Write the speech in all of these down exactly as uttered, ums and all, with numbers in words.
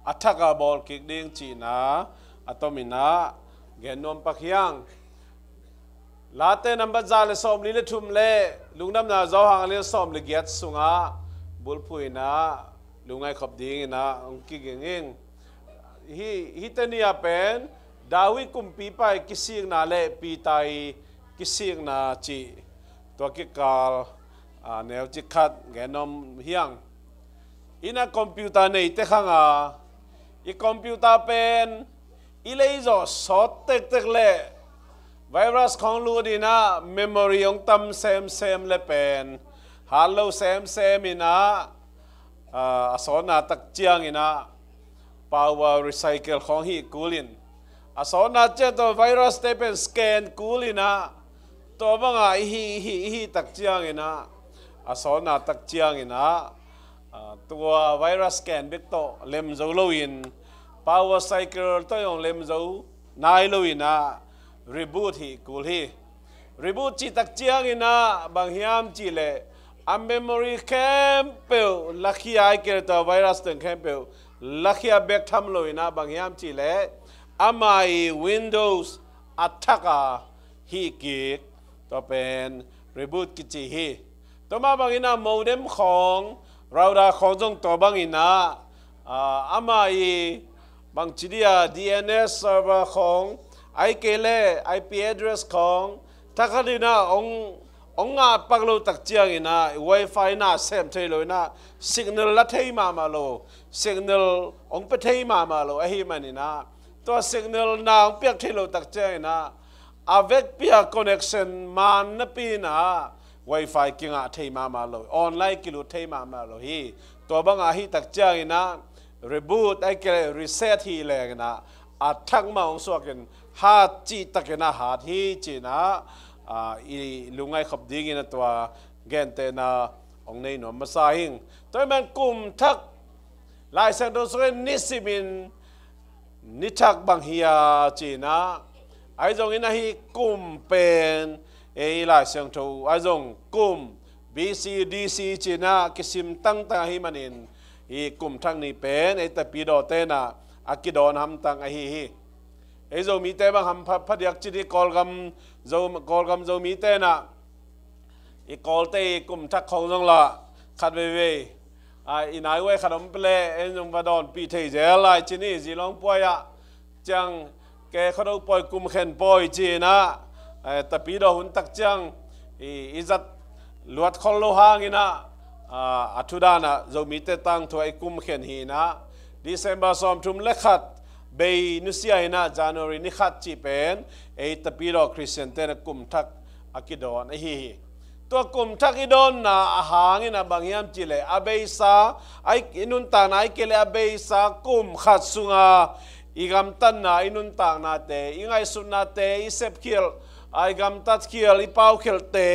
a thak a bawl kik ding cihna a tomin ah gen nuam pak hiang. Late nambat za le sawmli le thum le Lungdamna Johan a lian sawm le giat sungah bulphuh in ah lungngai khop dingin ah hong kiging ing. Hih, hihte ni a pen David kumpipa i kisikna le Peter i kisikna cih tua kikal, a, neu cik khat gen nuam hiang. Inn ah computer neite khang a, i computer pen i lei zawh sawt tektek le virus khawng lut in ah memory hong tam semsem le pen hat lo semsem in ah, a, a sawtna tak ciangin ah power recycle khawng hih kul in, a sawtna ciang tua virus te pen scan kul in ah, tua banga i hih, i hih, i hih tak ciangin ah, a sawtna tak ciangin ah, a, tua virus scan bek tawh lem zo loin, power cycle tawh zong lem zo nai loin ah, reboot hih kul hi. Reboot cih tak ciangin ah bang hiam cih leh a memory khempeuh lakhia, ahih kei leh tua virus teng khempeuh lakhia bek tham loin ah bang hiam cih leh ama i Windows a thak a hih kik, tua pen reboot kici hi. Tua mah bangin ah modem khawng, router khawng zong tua bangin ah, a, ama i bangci dia D N S server khawng, ahih kei leh I P address khawng thakhatin ah hong, hong ngah pak lo tak ciangin ah wifi na sem thei lo in ah signal la thei mahmah lo, signal hong pia thei mahmah lo ahih manin ah, tua signal na hong piak thei lo tak ciangin ah a vekpi a connection man napi in ah wifi kingah thei mahmah lo, online kilut thei mahmah lo hi. Tua banga hih tak ciangin ah reboot, ahih kei leh reset hi lengin ah a thak mah hong suakin hat cih takin ah hat hi ci-in ah, a, i lungngai khop dingin ah tua gentehna hong nei nuam masa hing. Tua ahih man kum thak Lai Siangtho sungah nisimin ni thak bang hi a ci-in ah, ahi zongin ah hih kum pen ei Lai Siangtho ahi zong kum B C, D C ci-in ah kisim tangtang ahih manin, hih kum thak ni pen ei Tapidawte in ah a kidawn hamtang ahi hi. Ei Zomite bang ham pha, phadiak ci dih, Kawlgam Zo, Kawlgam Zomite in ah i Kawlte i kum thak khawng zong lah khat veivei, a, i nai uai khat om pele, en zong va dawnpih thei zel lai ci ni, Zilong puai ah ciang ke khuado pawi, kum khen pawi ci-in ah, eh, Tapidaw hun tak ciang i, i zat luat khol lo hangin ah, a, a thu dan ah Zomite tangthu ah i kum khen hi-in ah, December sawmthum le khat bei nusia in ah, January ni khat cih pen ei Tapidaw Khristiante in ah kum thak a kidawn ahi hi. Tua kum thak i dawnna a hangin ah bang hiam cih leh a beisa, a i, i nuntakna ahih kei leh a beisa kum khat sunga i gamtatna, i nuntaknate, i ngaihsutnate, i sepkhial, a i gamtatkhial, i paukhialte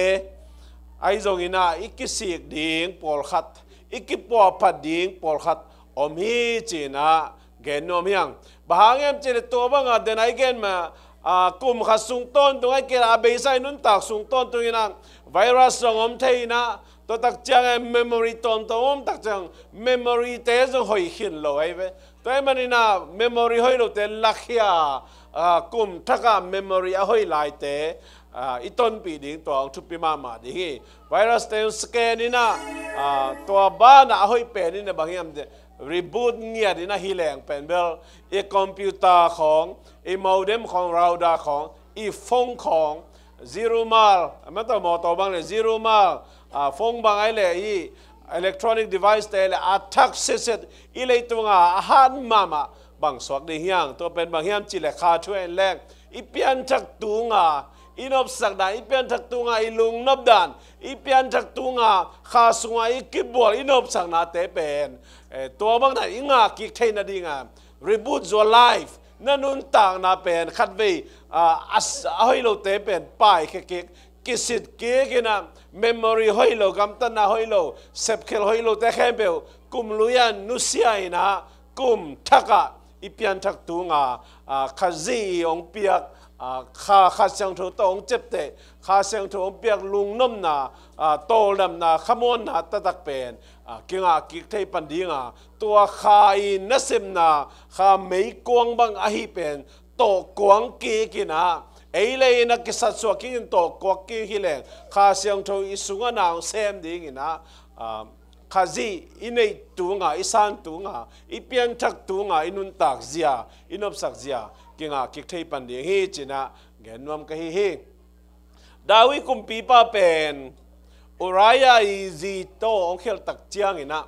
ahi zongin ah i kisik ding pawlkhat, i kipuahphat ding pawlkhat om hi ci-in ah gen nuam hiang. Bang hang hiam cih leh tua banga den a i gen mah, a, kum khat sung tawntung ahih kei leh a beisa i nuntak sung tawntung in ah virus zong om thei in ah, tua tak ciang memory tawntung om tak ciang memory te zong hoih khin lo ahi ve. Tua ahih manin ah memory hoih lote lakhia, a, kum thak ah memory a hoih laite, a, i tonpih ding tua hong thupi mahmah ding hi. Virus te scan in ah, a, tua banah a hoih pen in ah bang hiam cih leh reboot ngiat in ah hi leng pen bel i computer khawng, i modem khawng, router khawng, i phone khawng, zero mile, a mataw mawtaw bang leh zero mile, a, phone bang ahih leh i electronic device te leh a thak setset i leitunga a hat mahmah bang suak ding hiang. Tua pen bang hiam cih leh kha thu en leng i pianthak tunga i nopsakna, i pianthak tunga i lungnop dan, i pianthak tunga kha sunga i kibual i nopsaknate pen, eh, tua bang dan i ngah kik theihna dinga reboot your life, na nuntakna pen khatvei, a, a, a hoih lote pen paikhia kik, kisit kik in ah memory hoih lo, gamtatna hoih lo, sepkhial hoih lote khempeuh kum lui ah nusia in ah kum thak ah i pianthak tunga, a, Khazih i hong piak ah, Kha, Kha Siangtho tawh hong ciapteh, Kha Siangtho hong piak lungnopna, ah, tawldamna, khamuanna taktak pen, ah, kingah kik thei pan dinga, tua Kha i nasepna, Kha meikuang bang ahi pen tawh kuang kik in ah, ei le ei in a kisatsuah kik in tawh kuang kik hi leng, Kha Siangtho i sungah na hong sem ding in ah, ah, Khazih i neih tunga, i san tunga, i pianthak tunga, i nuntak zia, i nopsak zia kingah kik thei pan ding hi ci-in ah gen nuam ka hi hi. David kumpipa pen Uriah i zi tawh hong khelh tak ciangin ah,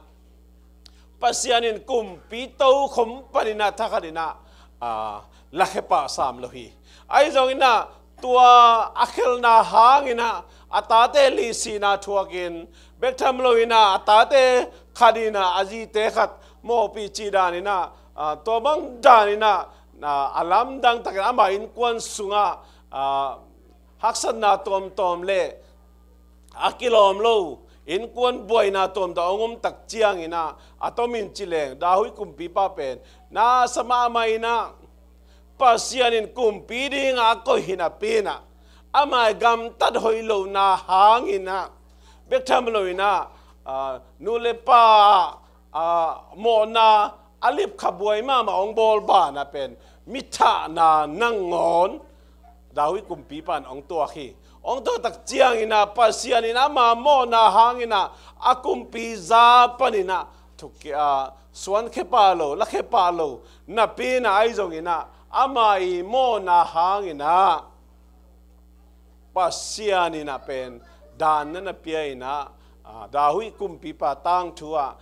Pasian in kumpi tokhom panin ah thakhat in ah, ah, lakhia pah sam lo hi. Ahi zongin ah tua a khelhna hangin ah a tate leisihna thuakin, bek tham loin ah a tate khat in ah a zite khat mawhpih cih danin ah, ah, tua bang danin ah, ah, a lamdang takin ama innkuan sungah, ah, haksatna tuamtuam le a kilawm lo innkuan buaina tuamtuam a hong om tak ciangin ah, a tomin ci leng David kumpipa pen nasa mahmah in ah, Pasian in kumpi dingah a koih hi napi in ah, ama gamtat hoih lohna hangin ah, bek tham loin ah, ah, nu le pa, ah, mawhna a lipkha buai mahmah hong bawl banah pen mi thahna nangawn David kumpipa in hong tuak hi. Hong tuak tak ciangin ah Pasian in ama mawhna hangin ah a kumpi za panin ah thuk, ah, suankhia pah lo, lakhia pah lo napi in ah, ahi zongin ah ama i mawhna hangin ah Pasian in ah pen dan na na pia in ah, ah, David kumpipa tangthu ah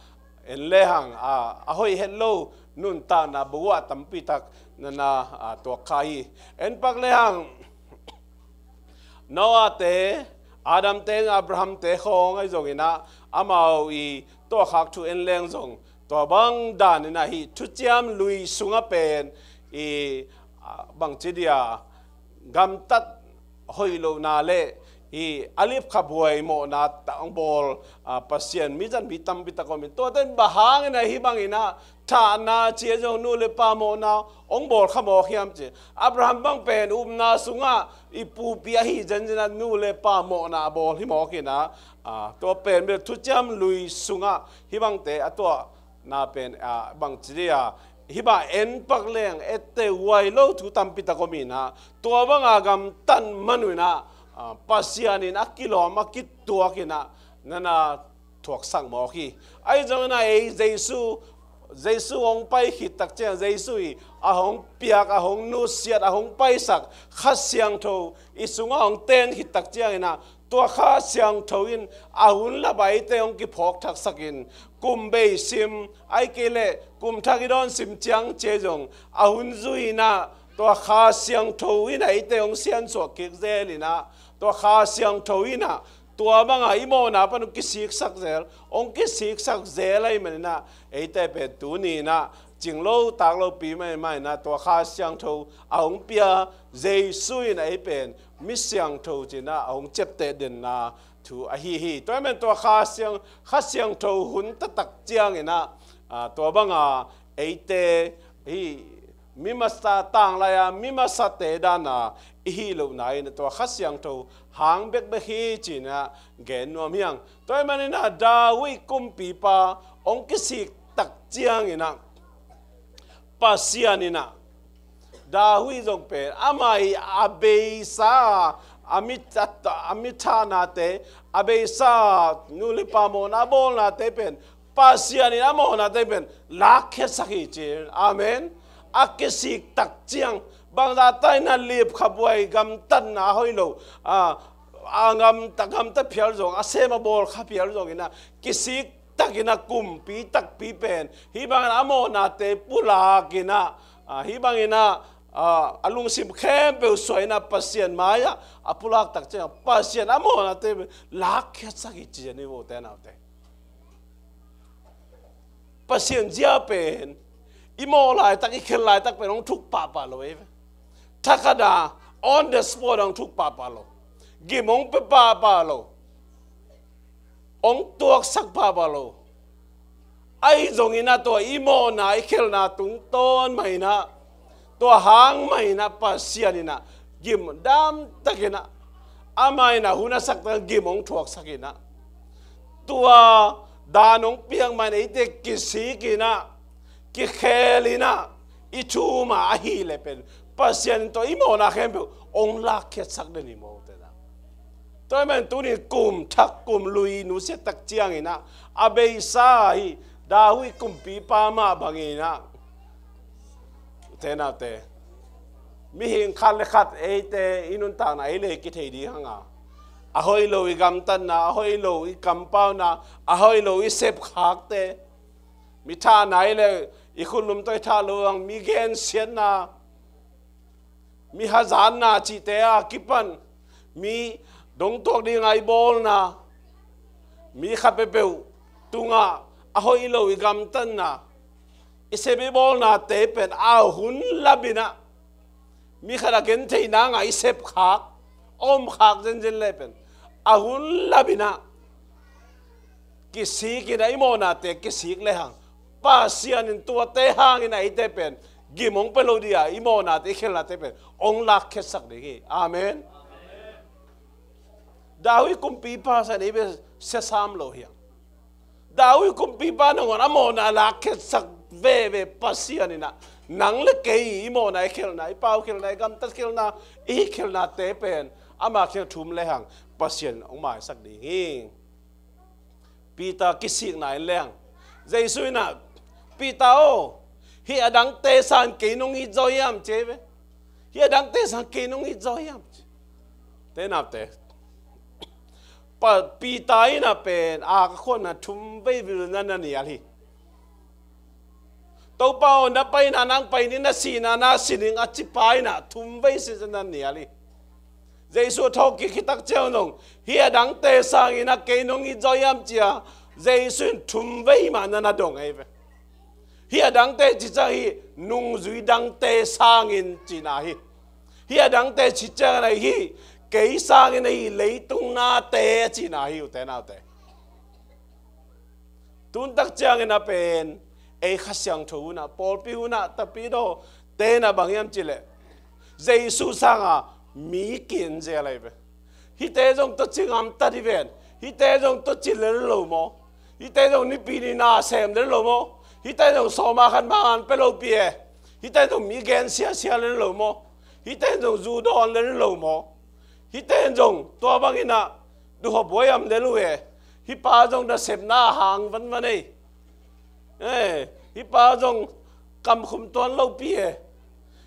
en lehang, ah, a hoih het lo nuntakna buah tampi tak na na, ah, tuak kha hi. En pak lehang Noah te, Adam te, Abraham te khawng ahi zongin ah, amau i tuahkhak thu en leng zong tua bang danin ah hih thuciam lui sungah pen i, ah, bangci dia gamtat hoih lohna le i a lipkha buai mawhna tawh hong bawl, ah, Pasian mizat mi tampi tak om in, tuate in bang hangin ah hih bangin ah thahna ci a zong nu le pa mawhna hong bawl kha mawk hiam ci. Abraham bang pen upna sungah i pupi ahi zenzen ah nu le pa mawhna a bawl hi mawk in ah, ah, tua pen bel thuciam lui sungah hih bangte a tuah na pen, ah, bangci dia, hih bang en pak leng etteh huai lo thu tampi tak om in ah, tua banga gamtat man un ah, ah, Pasian in a kilawm a kituak in ah na na thuaksak mawk hi. Ahi zongin ah ei Jesu, Jesu hong pai khit tak ciang Jesu i a hong piak, a hong nusiat, a hong paisak Kha Siangtho i sungah hong ten khit tak ciangin ah, tua Kha Siangtho in a hun lap ah eite hong kiphawk thaksak in, kum bei sim, ahih kei leh kum thak i dawn sim ciang ci a zong a hun zui in ah, tua Kha Siangtho in ah eite hong siansuah kik zel in ah, tua Kha Siangtho in ah tua banga i mawhna pan hong kisiksak zel, hong kisiksak zel ahih manin ah, eite pen tuni in ah cing lo tak lopi mahmah in ah, tua Kha Siangtho a hong pia Jesu in ah ei pen mi siangtho ci-in ah a hong ciapteh denna thu ahi hi. Tua ahih manin tua Kha Siang, Kha Siangtho hun taktak ciangin ah, ah, tua banga eite hih mi masa, tanglai-a mi masate dana i hih lohna in tua Kha Siangtho hang bekbek hi ci-in ah gen nuam hi hang. Tua ahih manin ah David kumpipa hong kisik tak ciangin ah, Pasian in ah David zong pen ama i a beisa, a mi, a, a mi thahnate, a beisa nu le pa mawhna a bawlnate pen Pasian in a mawhnate pen lakkhiatsak hi ci. Amen. A kisik tak ciang, bangzah ta in ah lipkha buai, gamtatna hoih lo, a, a gamta, gamta phial zong, a sem a bawl kha phial zong in ah, kisik takin ah kumpi takpi pen hih bangin a mawhnate pulak in ah, ah, hih bangin ah, ah, a lungsim khempeuh suah in ah Pasian mai-ah a pulak tak ciang Pasian a mawhnate pen lakkhiatsak hi ci a ni, ute naute. Pasian zia pen i mawh laitak, i khelh laitak pen hong thuk pahpah lo ei ve. Thakhat a on the spot hong thuk pahpah lo. Gim hong pia pahpah lo. Hong tuaksak pahpah lo. Ahi zongin ah tua i mawhna, i khelhna tungtawn mah in ah, tua hang mah in ah Pasian in ah gim damtakinah, amah inah hun a saktak gim hong thuaksakinah, tua dan hong piak mah in eite kisikinah, kikhelinah, i thumah ahih leh pen Pasian in tua i mawhna khempeuh hong lakkhiatsak den hi maw, tenah. Tua ahih manin tunin kum thak kum lui nusiat tak cianginah, a beisa hi David kumpipa mah banginah, tenate, mihing khat le khat eite i nuntakna ei le kithei ding hanga, a hoih lo i gamtatna, a hoih lo i kampauna, a hoih lo i sepkhakte, mi thahna ei le i khunlum tawh i thah lo ang, mi gensiatna, mi hazatna cihte a kipan, mi dongtuak dinga i bawlna, mi khat peuhpeuh tungah a hoih lo i gamtatna, i sep i bawlnate pen a hun lapinah, mi khat a gentheih nangah i sepkhak, a omkhak zenzen le pen a hun lapinah, kisikinah i mawhnate kisik lehang, Pasian in tuate hangin a eite pen gim hong pia lo dia, i mawhnate, i khelnate pen hong lakkhiatsak ding hi. Amen. David kumpipa san ei bel siasam lo hiang. David kumpipa nangawn a mawhna lakkhiatsak veve Pasian inah, nang le kei i mawhna, i khelna, i pau khelna, i gamtat khelna, i hih khelnate pen ama kiang thum lehang Pasian in hong maisak ding hi. Peter kisikna in leng, Jesu inah, Peter aw, hih a dangte sangin kei nong it zaw hiam, ci ei ve. Hih a dangte sangin kei nong it zaw hiam, ci. Tenate, Pa- Peter inah pen a ka khuanna thum vei vil na na nial hi. Topa aw, na paina nang pai ning, na sihna na si ning a cipa inah thum vei sinsin na nial hi. Jesu a thawhkik khit tak ciang zong, hih a dangte sangin a kei nong it zaw hiam, ci-a Jesu in thum vei mah na na dong ei ve. Hih a dangte ci ciang hih nungzui dangte sangin cihna hi. Hih a dangte ci ciangin ahi hih kei sangin ahi leitung nate a cihna hi, ute naute. Tuntak ciangin a pen ei Kha Siangtho hunah, pawlpi hunah, tapidaw tenah bang hiam cileh, Jesu sanga mi ki-en zel ahi ve. Hihte zong tua ci ngamtat hi ven. Hihte zong tua ci lel lo maw? Hihte zong nipi ni na sem lel lo maw? Hihte zong sawma khat mangan pe lopi e. Hihte zong mi gen siasia lel lo maw? Hihte zong zu dawn lel lo maw? Hihte zong tua banginah duhop huaiam lel uh e. Hih pa zong nasepna hang vanvan ei. Eh, hih pa zong kamkhum tuan lopi e.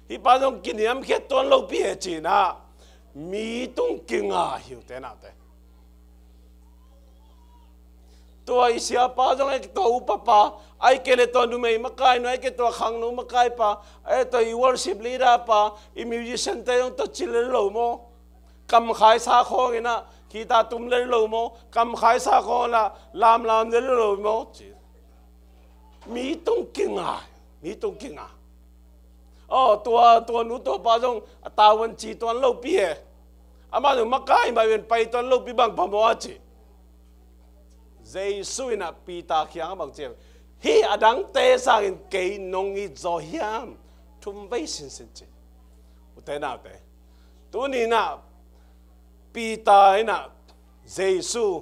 Hih pa zong kiniamkhiat tuan lopi e, cinah mi tung kinga hi, ute naute. Tua i siapa zong, ai tua upapa, ai kei le tua numei makai nu, ai kei tua khangno makaipa, ai tua i worship leader pa, i musician te zong tua ci lel lo maw? Kamkhai sa khawng inah kita tum lel lo maw? Kamkhai sa khawng la lamlam lel lo maw? Ci. Mi tung kinga, mi tung kinga. Aw, tua, tua nu tua pa zong a tavuan ci tuan lopi e. Amah zong makai mah ven pai tuan lopi bang phamawh a ci. Jesu inah Peter kiangah bang ci, hih a dangte sangin kei nong it zaw hiam? Thum vei sinsin ci. Ute naute, tuni inah Peter inah Jesu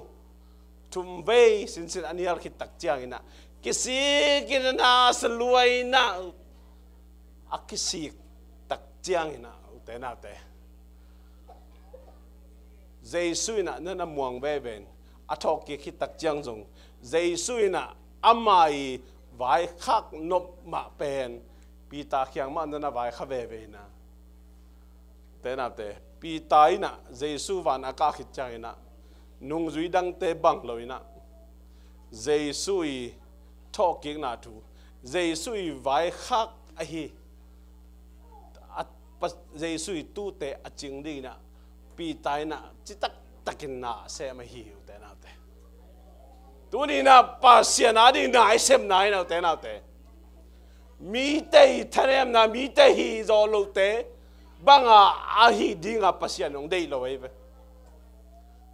thum vei sinsin a nial khit tak cianginah, kisik inah, na sa luai inah, a kisik tak cianginah, ute naute, Jesu inah na na muang veve in, a thawhkik khit tak ciang zong Jesu inah ama i vaikhak nop mah pen Peter kiang mah na na vaikha veve inah. Tenate, Peter inah Jesu van a kah khit cianginah nungzui dangte bang lo inah Jesu i thawhkikna thu, Jesu i vaikhak ahi, a, pa- Jesu i tuute a cing ding inah Peter inah citak takin na a sem ahi hi, ute naute. Tuni inah Pasian a ding na i semna inah, ute naute, mite i thanemna, mite hi zawh lohte banga a hih dinga Pasian hong deih lo ahi ve.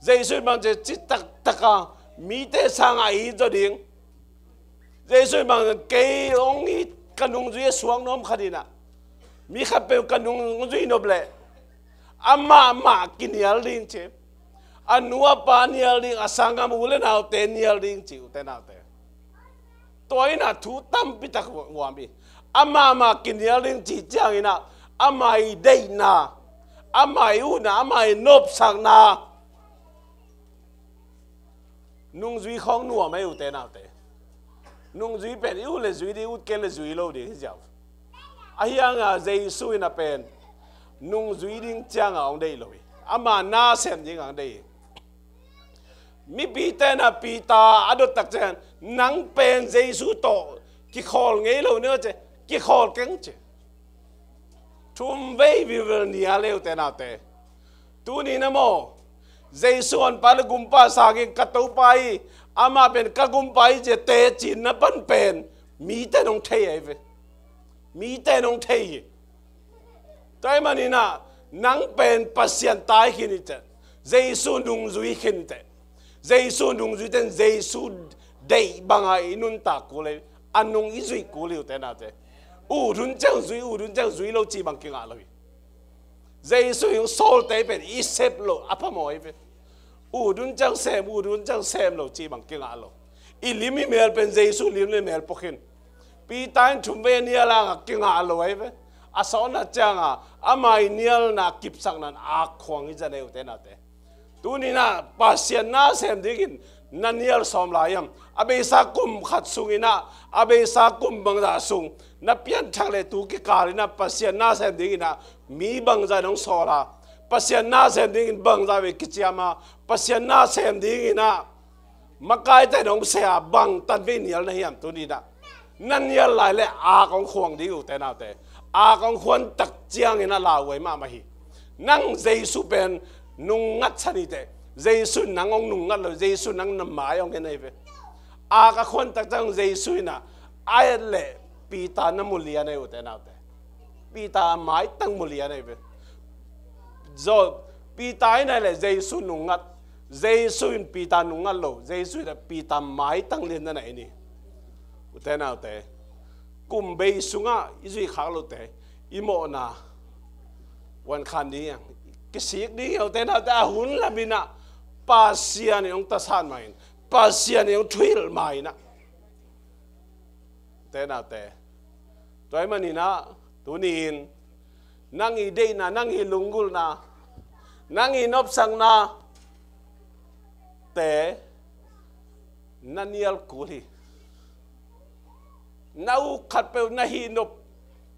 Jesu in bang ci, citak taka mite sanga i it zaw ding. Jesu in bang, kei hong it, ka nungzui a suak nuam khat inah, mi khatpeuh ka nungzui nop leh Amahmah kinial ding ci. A nu a pa nial ding, a sanggam u le naute nial ding ci, ute naute. Tua in ah thu tampi tak huam hi. Amahmah kinial ding ci ciangin ah, ama i deihna, ama i utna, ama i nopsakna nungzui khawng nuam ei, ute naute. Nungzui pen i ut le zui ding, ut kei le zui lo ding hi ziau. Ahi hangin ah Jesu in ah pen nungzui ding ciangin ah hong deih lo hi. Ama na sem dingin ah hong deih hi. Mipite in ah Peter a dot tak ciangin, nang pen Jesu tawh kikhawl ngei lo ni aw ci, kikhawl keng ci. Thumvei vivel nial ei, ute naute. Tuni in ah maw, Jesu honpa le gumpa sangin ka Topa hi, amah pen ka gumpa hi ci-a teci na pan pen mite in hong thei ahi ve. Mite in hong thei hi. Tua ahih manin ah nang pen Pasian ta hi khin ni teh, Jesu nungzui hi khin ni teh. Jesu nungzuite in Jesu deih bangin i nuntak kul hi, a nung i zuih kul hi, ute naute. Ut hun ciang zui, ut hun ciang zui lo cih bang kingah lo hi. Jesu in hong sawlte pen i sep loh a phamawh hi ve. Ut hun ciang sem, ut hun ciang sem lo cih bang kingah lo. I lim i mel pen Jesu lim le mel pua khin. Peter in thumvei a nial hangin kingah lo ahi ve. A sawtna ciangin ama i nialna kipsakna in ak khuang hi zan ei, ute naute. Tuni in ah Pasian na sem dingin na nial sawm lai hiam? A beisa kum khat sungin ah, a beisa kum bangzah sung na pianthak leh tu kikal in ah Pasian na sem dingin ah mi bangzah in hong sawl a, Pasian na sem dingin bangzah vei kiciam a, Pasian na sem dingin ah makaite in hong seh a, bangtan vei nial na hiam tuni in ah? Na nial lai leh ak hong khuang ding, ute naute. Ak hong khuan tak ciangin ah lauhuai mahmah hi. Nang Jesu pen nungngat sa ni teh, Jesu in nang hong nungngat lo, Jesu in nang na mai hong en ahi ve. Ak a khuan tak ciang Jesu in ah a et leh Peter na mu lian ahi, ute naute. Peter a maitang mu lian ahi ve. Zo, Peter in ah leh Jesu nungngat, Jesu in Peter nungngat lo, Jesu in ah Peter maitang lian na na en hi. Ute naute, kum bei sungah i zuih khak lote, i mawhna vuan khan ding hi hang. Kisik ding hi, ute naute, a hun lam in ah Pasian in hong tasat ma-in, Pasian in hong thuhilh ma-in ah. Ute naute, tua ahih manin ah tuni-in nang i deihna, nang i lunggulhna, nang i nopsakna te na nial kul hi. Na uk khatpeuh na hih nop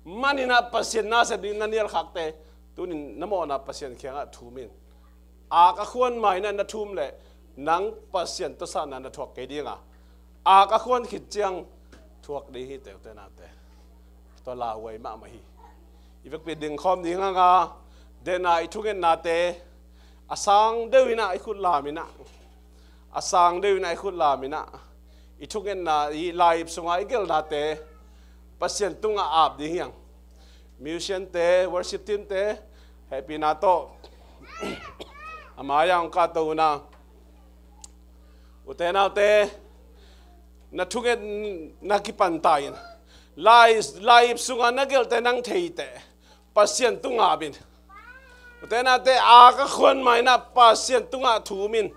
manin ah Pasian na sem ding na nial khakte, tuni-in na mawhna Pasian kiangah thum in. Ak a khuan ma-in ah na thum leh nang Pasian tawh sahna na thuak kei ding a, ak a khuan khit ciang thuak ding hi, ute naute. Tua lauhuai mahmah hi. I vekpi dingkhawm ding hang a, den a i thungetnate a sang deuh in ah i khut lam in ah, a sang deuh in ah i khut lam in ah, i thungetna, i lai-ip sungah i gelhnate Pasian tungah ap ding hi hang. Musician-te, worship team-te, hehpihna tawh a mai-ah hong kahto un a. Ute naute, na thungetna kipan ta in, lai, lai-ip sungah na gelhte nang thei teh, Pasian tungah ap in. Ute naute, ak a khuan ma-in ah Pasian tungah thum in.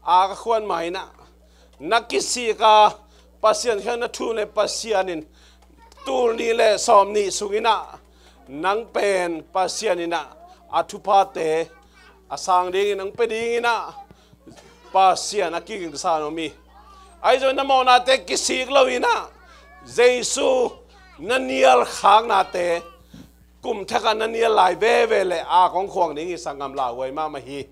Ak a khuan ma-in ah na kisik a, Pasian kiang na thum leh Pasian in tul nih leh sawm nih sungin ah nang pen Pasian in ah a thuphate a sang dingin hong pia dingin ah Pasian a kigingsa in om hi. Ahi zongin na mawhnate kisik lo-in ah Jesu na nial khaknate kum thak ah na nial lai veve leh ak hong khuang ding hi, sanggam, lauhuai mahmah hi.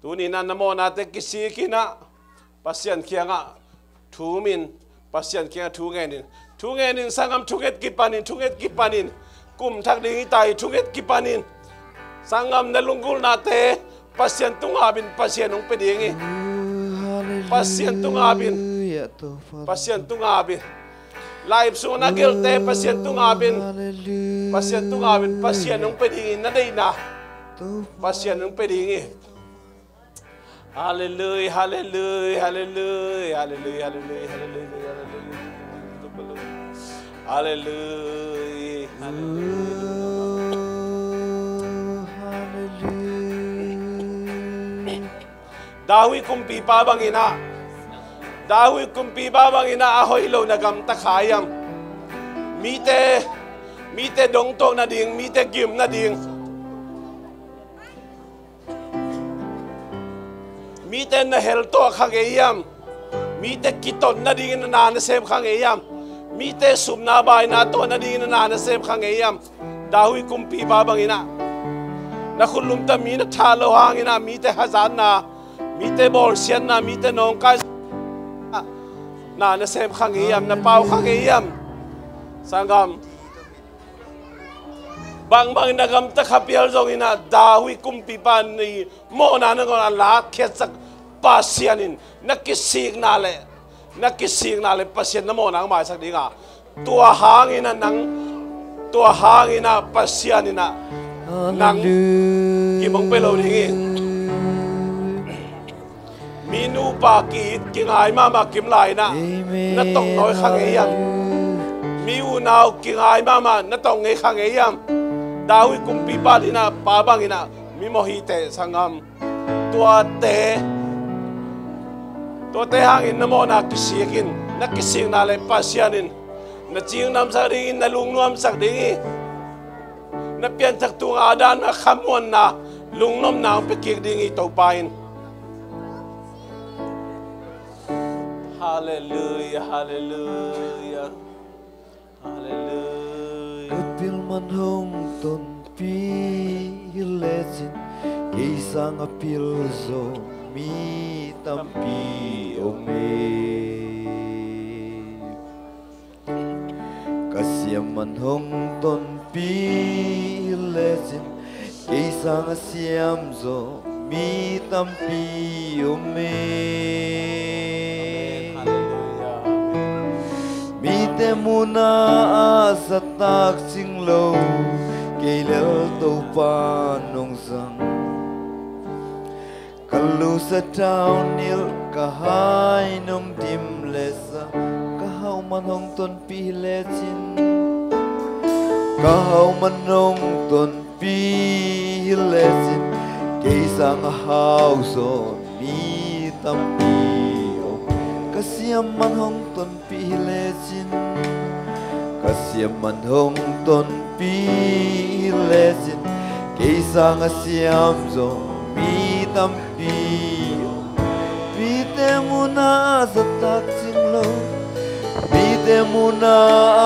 Tuni-in ah na mawhnate kisik in ah Pasian kiangah thum in, Pasian kiangah thu ngen in. Thu ngen in, sanggam, thunget kipan in, thunget kipan in. Kum thak ding hi ta hi, thunget kipan in. Sanggam, na lunggulhnate Pasian tungah ap in, Pasian hong pia ding hi. Pasian tungah ap in. Pasian tungah ap in. Lai-ip sungah na gelhte Pasian tungah ap in. Pasian tungah ap in, Pasian hong pia ding hi, na deihna Pasian hong pia ding hi. Halleluia, halleluia, halleluia, halleluia, halleluia, halleluia, halleluia, halleluia. David kumpipa bangin ah, David kumpipa bangin ah a hoih lo na gamta kha hiam? Mite, mite dongtuak nading, mite gim nading, mite na heltuak kha ngei hiam? Mite kiton nadingin na na sem kha ngei hiam? Mite supna baina tuah nadingin na na sem kha ngei hiam? David kumpipa bangin ah, na khut lumta mi na that loh hangin ah, mite hazatna, mite bawlsiatna, mite nawngkai na na sem kha ngei hiam? Na pau kha ngei hiam? Sanggam, bangbang na gamta kha pial zongin ah, David kumpipa ni mawhna nangawn a lakkhiatsak Pasian in na kisikna le, na kisikna le Pasian na mawhna hong maisak ding a, tua hangin ah nang, tua hangin ah Pasian in ah nang kimong pe lo ding hi. Mi nupa ki-it kingai mahmah kim lai-in ah, na tong nawi kha ngei hiam? Mi unau kingai mahmah na tong ngei kha ngei hiam? David kumpipa dingin ah, pa bangin ah mi mawh hi teh, sanggam. Tuate, tuate hangin na mawhna kisik in, na kisikna le Pasian in na cingnamsak ding hi, na lungnuamsak ding hi. Na pianthak tung a dan a khamuanna, lungnopna hong pia kik ding hi Topa in. Halleluia, halleluia, halleluia. Ka pil man hong tonpih hi lecin, kei sang a pil zaw mi tampi om e. Ka siam man hong tonpih hi lecin, kei sang a siam zaw mi tampi om e. Mite muna a zatak cing lo, kei lel Topa nong zang. Ka lusa thaunilh ka hai nong dim lesa, ka hauh man hong tonpih hi lecin, ka hauh man hong tonpih hi lecin, kei sang a hau zaw mi tampi om. Ka siam man hong tonpih hi lecin, ka siam man hong tonpih hi lecin, kei sang a siam zaw mi tampi om. Mite muna a zatak cing lo, mite muna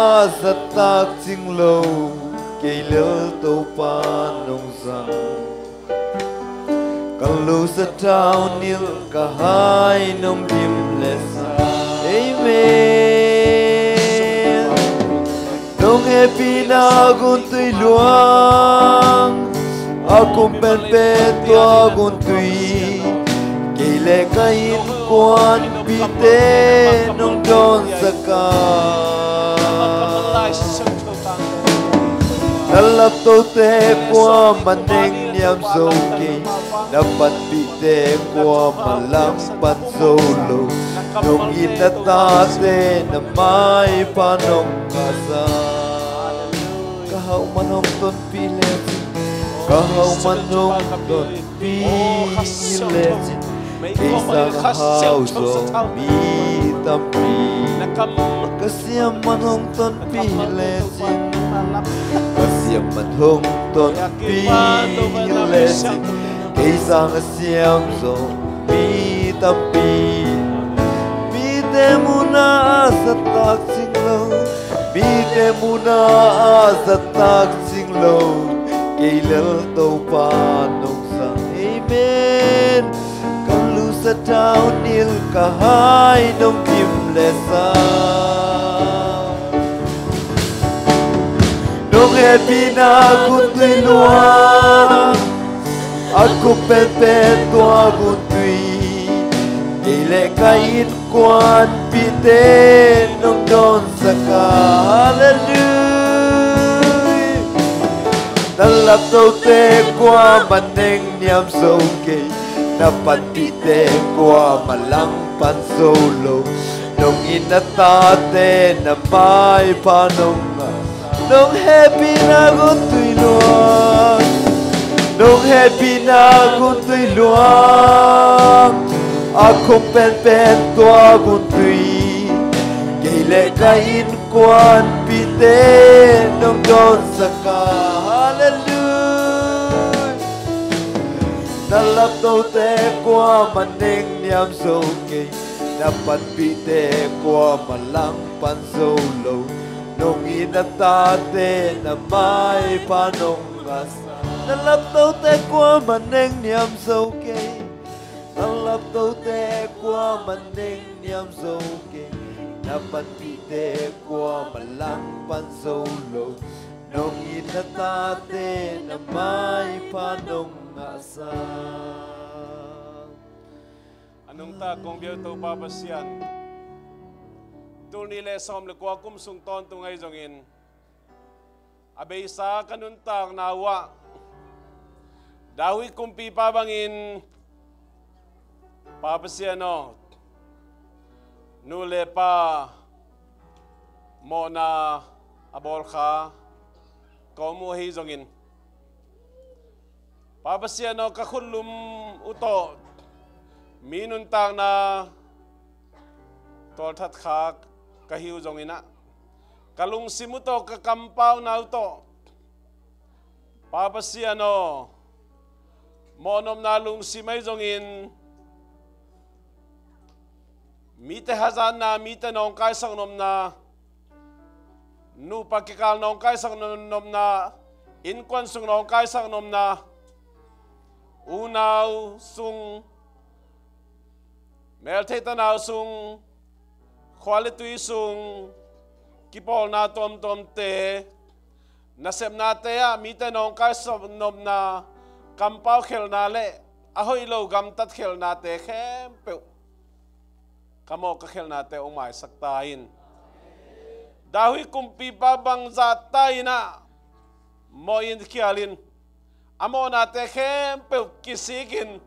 a zatak cing lo, kei lel Topa nong zang. Ka lusa thaunilh ka hai nong dim lesa. Amen. Nong hehpihna guntui luang, a kum penpen tua guntui, kei le ka innkuanpihte nong dawnsak a. Na laptote kuamah nengniam zo kei, na panpihte kuamah langpan zo lo. Nong it na tate na maipha nong ngahsak. Ka hauh man hong tonpih lecin, ka hauh man hong tonpih lecin, kei sang a hau zaw mi tampi. Ka siam man hong tonpih lecin, ka siam man hong tonpih lecin, kei sang a siam zaw mi tampi. Mite muna a zatak cing lo, mite muna a zatak cing lo, kei lel Topa nong zang. Amen. Ka lusa thaunilh ka hai nong dim lesa. Nong hehpihna guntui luang, a kum penpen tua guntui, kei le ka innkuanpihte nong dawnsak a. Halleluia. Na laptote kuamah nengniam zo kei, na panpihte kuamah langpan zo lo. Nong it na tate na maipha nong ngah. Nong hehpihna guntui luang, nong hehpihna guntui luang, A khum penpen tua gun tui, kei le ka innkuanpihte nong dawnsak a. Halleluiah. Na laptote kuamah nengniam zo kei, na panpihte kuamah langpan zo lo. Nong it na tate na maipha nong ngahsak. Na laptote kuamah nengniam zo kei, na laptote kuamah nengniam zo kei, na panpihte kuamah langpan zo lo. Nong it na tate na maipha nong ngahsak. A nungta kong biak Topa Pasian, tul nih le sawm le kua kum sung tawntung ahi zongin, a beisa ka nuntakna uh ah David kumpipa bangin, Pa Pasian aw, nu le pa mawhna a bawlkha ka om uh ahi zongin, Pa Pasian aw, ka khutlum uh tawh mi nuntakna tawlthat kha ka hi uh zongin ah, ka lungsim uh tawh, ka kampauna uh tawh, Pa Pasian aw, mawhnopna lungsim ahi zongin, mite hazatna, mite nawngkaisak nopna, nupa kikal nawngkaisak nopna, innkuan sung nawngkaisak nopna, unau sung, meltheihtanau sung, khua le tui sung kipawlna tuamtuamte, nasepnate ah mite nawngkaisak nopna, kampau khelhna le a hoih lo gamtat khelhnate khempeuh ka mawh ka khelhnate hong maisak ta in. David kumpipa bang zahta in ah mawh in khial in, a mawhnate khempeuh kisik in,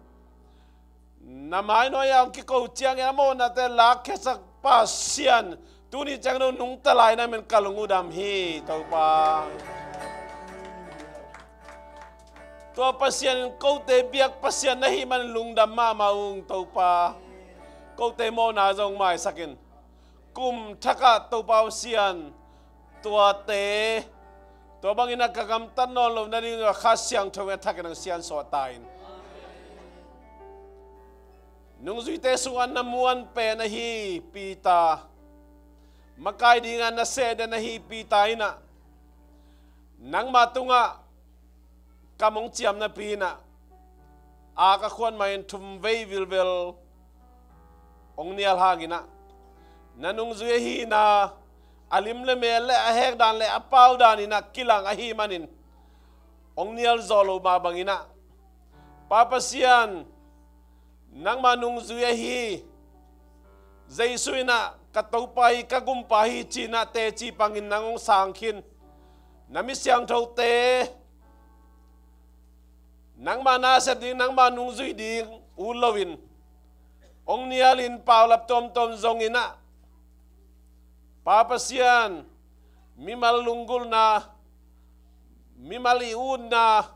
na mai nuai-ah hong kiko ciangin a mawhnate lakkhiasak Pasian, tuni ciang no nungta lai na min ka lung uh dam hi Topa. Tua Pasian in kote biak Pasian na hih manin lungdam mahmah ung Topa. Kote mawhna zong maisak in, kum thakah Topa Pasian, tuate, tua bangin a ka gamtat nawn loh nading Kha Siangtho in a thakin hong siansuah ta in. Nungzuite sungah na muan pen ahi Peter, makai dingah na seh den ahi Peter in ah, nangma tungah kam hong ciam napi in ah, a ka khuan mah in thum vei vilvel hong nial hangin ah, na nungzui ahihna a lim le mel le a hekdan le a paudan in ah kilang ahih manin hong nial zawh loh mah bangin ah, Pa Pasian, nangma nungzui ahi Jesu in ah ka Topa hi, ka Gumpa hi ci-in ah teci pangin nang hong sang khin. Na mi siangthote, nangma nasep ding, nangma nungzui ding ut loin hong nialin paulap tuamtuam zongin ah, Pa Pasian, mimal lunggulhna, mimal i utna,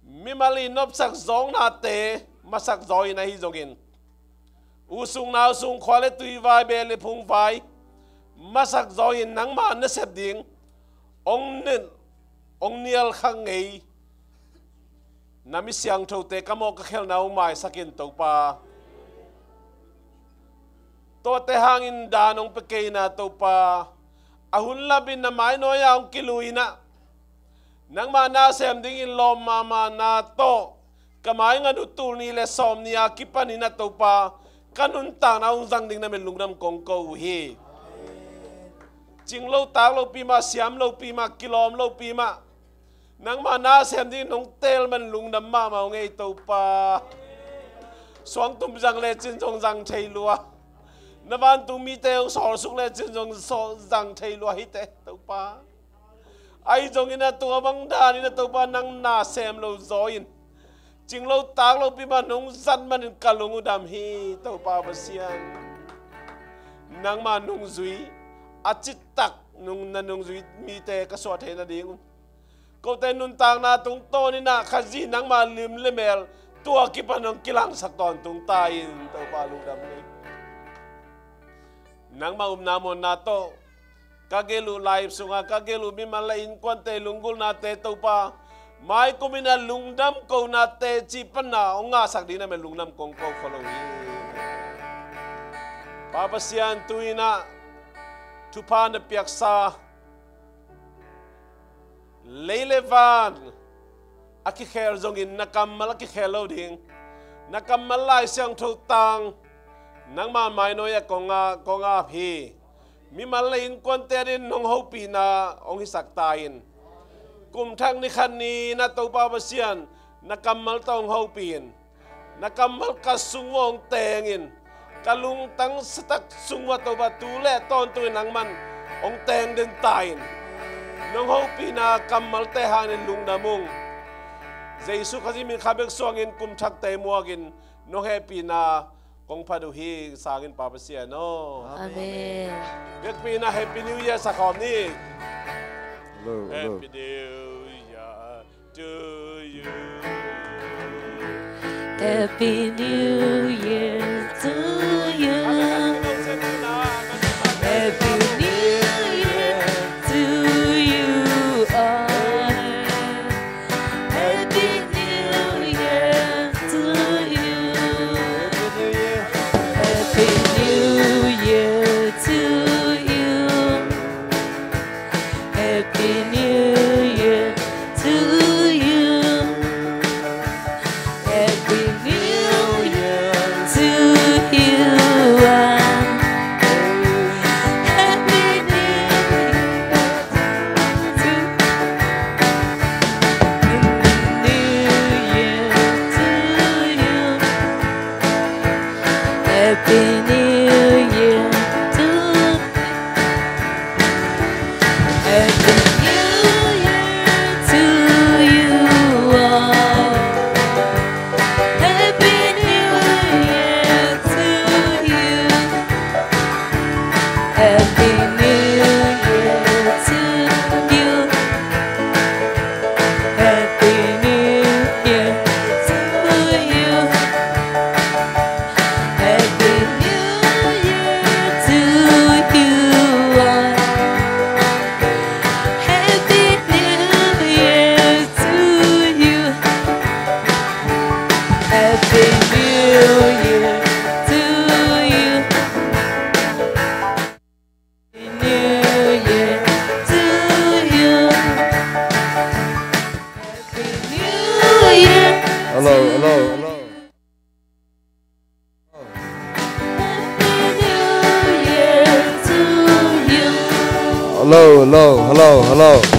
mimal i nopsak zawngnate masak zaw in ahi zongin, u sung nau sung, khua le tui vai, beh le phung vai masak zaw in nangma nasep ding hong nial, hong nial kha ngei na mi siangthote ka mawh ka khelhna hong maisak in Topa. Tuate hangin dan hong pia kei in ah Topa, a hun lapin na mai nuai-ah hong kilui in ah, nangma na sem dingin lawm mahmahna tawh ka mai ngat uh tul nih le sawm nih a kipanin ah Topa, ka nuntakna hong zang ding na min lungdam kong ko uh hi. Cing lo, tak lopi mah, siam lopi mah, kilawm lopi mah, nangma na sem dingin nong teel man lungdam mahmah ung ei Topa. Suangtum zang lecin zong zang thei lua. Na vantung mite hong sawlsuk lecin zong sawl, zang thei lua hi teh Topa. Ahi zongin ah tua bang danin ah Topa nang na sem lo zaw in, cing lo, tak lopi mah nong zat manin ka lung uh dam hi Topa Pasian. Nangma nungzui a citak nung, na nungzui mite ka suah theih nading un, kote nuntakna tungtawnin ah Khazih nangma lim le mel tua kipan hong kilangsak tawntung ta in, Topa lungdam ni. Nangmah upna muanna tawh ka gelh uh live sungah ka gelh uh mimal le innkuante lunggulhnate Topa, mai kumin a lungdam konate cih panna hong ngahsak ding na me lungdam kong ko kholo hi. Pa Pasian, tu-in ah thupha na piaksa, lei le van a kikhel zongin na kammal a kikhel lo ding. Na kammal Lai Siangtho tang nangma mainawi ah kong a, kong ap hi. Mimal le innkuante adingin nong hopihna hong hisak ta in. Kum thak ni khat ni-in ah Topa Pasian, na kammal tawh hong hopih in. Na kammal ka sung uah hong teng in. Ka lungtang satak sung uah Topa tu le tawntungin nangman hong teng den ta in. Nong hopihna kammalte hangin lungdam ung. Jesu Khazih min kha bek suangin kum thakte muakin nong hehpihna kong phat uh hi. Sangin Pa Pasian aw. Amen. Biakpihna Happy New Year sa khawm ni. Hello, hello. Happy New Year to you. Happy New Year to you. Happy New Year to you all. Happy New Year to you. Happy New Year to you. Happy New Year to you. Happy New Year to you. Happy New Year to, New Year to you. Happy New Year to, Happy New Year to you all. Happy New Year to you. Happy New Year to you. Happy New Year to you. Happy New Year to you all. Happy New Year to you. Happy New Year to you. New Year to you. Happy New Year. Hello, hello, hello. Happy New Year to you. Hello, hello, hello, hello.